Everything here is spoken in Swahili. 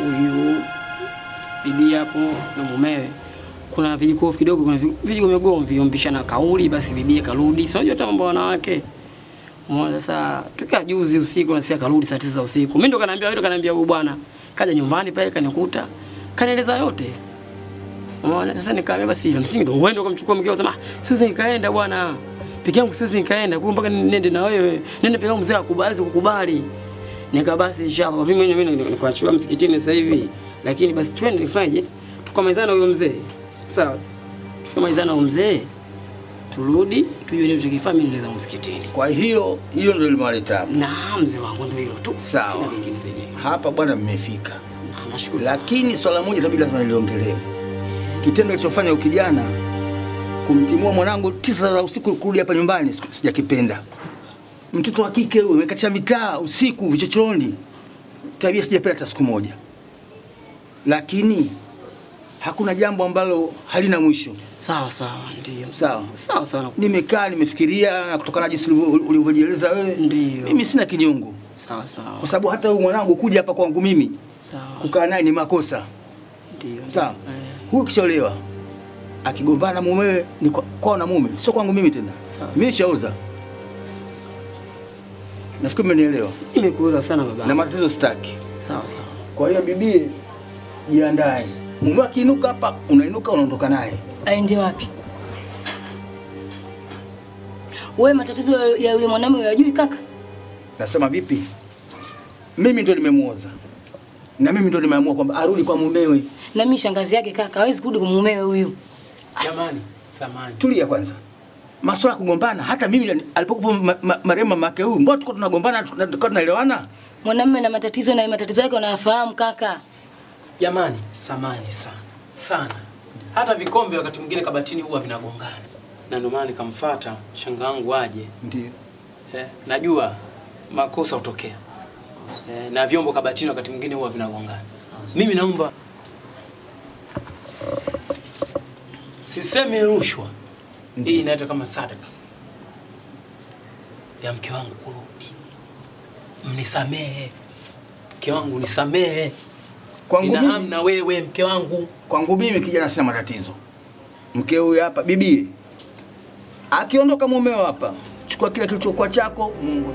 Huyu bibi hapo na mumewe kuna vijikofu kidogo, kuna vijiko migomvi, ombishana kauli, basi bibi akarudi. Sio unajua mambo wanawake. Umeona sasa tukia juzi usiku na sisi akarudi saa 9 za usiku. Mimi ndo kaniambia, yeye ndo kaniambia huyu bwana. Kaja nyumbani pale kanikuta, kanieleza yote. Umeona sasa nikaambia basi ile msingi ndo uende ukamchukua mkeo, sema siwezi nikaenda bwana. Peke yangu siwezi nikaenda, kwa mpaka nende na wewe. Nende peke yangu mzee akubali kukubali. Nika basi inshallah mimi mwenyewe nikuachia msikitini sasa hivi. Lakini basi twende nifanyeje? Tukamalizana huyo mzee. Sawa. Tukamalizana huyo mzee. Turudi tujue nini tutakifanya, mimi niliza msikitini. Kwa hiyo hiyo ndio ilimwaleta. Naam mzee wangu ndio hilo tu. Sawa. Sina lingine zaidi. Hapa bwana mmefika. Na nashukuru. Lakini swala moja tabidi lazima niliongelee. Kitendo kilichofanya ukijana kumtimua mwanangu 9 za usiku kurudi hapa nyumbani sijakipenda. Mtoto wa kike huyu amekatisha mitaa usiku vichochoroni. Tabia sijapenda hata siku moja. Lakini hakuna jambo ambalo halina mwisho. Sawa sawa ndio. Sawa. Sawa sawa. Nimekaa nimefikiria na kutokana na jinsi ulivyojieleza wewe. Ndio. Mimi sina kinyongo. Sawa sawa. Kwa sababu hata huyu mwanangu kuja hapa kwangu mimi. Sawa. Kukaa naye ni makosa. Ndio. Sawa. Huyu kishaolewa akigombana na mumewe ni kwao na mume, sio kwangu mimi tena. Mimi nishauza. Nafikiri mmenielewa. Nimekuelewa sana baba. Na matatizo sitaki. Sawa sawa. Kwa hiyo bibie jiandae. Mume akiinuka hapa unainuka unaondoka naye. Aende wapi? Wewe matatizo ya yule mwanamume unayajui kaka? Nasema vipi? Mimi ndio nimemuoza. Na mimi ndio nimeamua kwamba arudi kwa mumewe. Na mimi shangazi yake kaka hawezi kurudi kwa mumewe huyu. Jamani, samahani. Tulia kwanza. Masuala ya kugombana hata mimi alipokuwa marehemu mamake huyu, mbona tulikuwa tunagombana tulikuwa tunaelewana? Mwanamume na matatizo na matatizo yake unayafahamu kaka. Jamani, samahani sana. Sana. Hata vikombe wakati mwingine kabatini huwa vinagongana. Na ndio maana nikamfuata shanga wangu aje. Ndio. Najua makosa hutokea. Na vyombo kabatini wakati mwingine huwa vinagongana. Mimi naomba sisemi rushwa. Hii inaitwa kama sadaka ya mke wangu kurudi. Mnisamehe. Mke wangu nisamehe. Kwangu mimi na wewe mke wangu. Kwangu mimi kijana sina matatizo. Mke huyu hapa bibi akiondoka mumeo hapa, chukua kile kilichokuwa chako Mungu.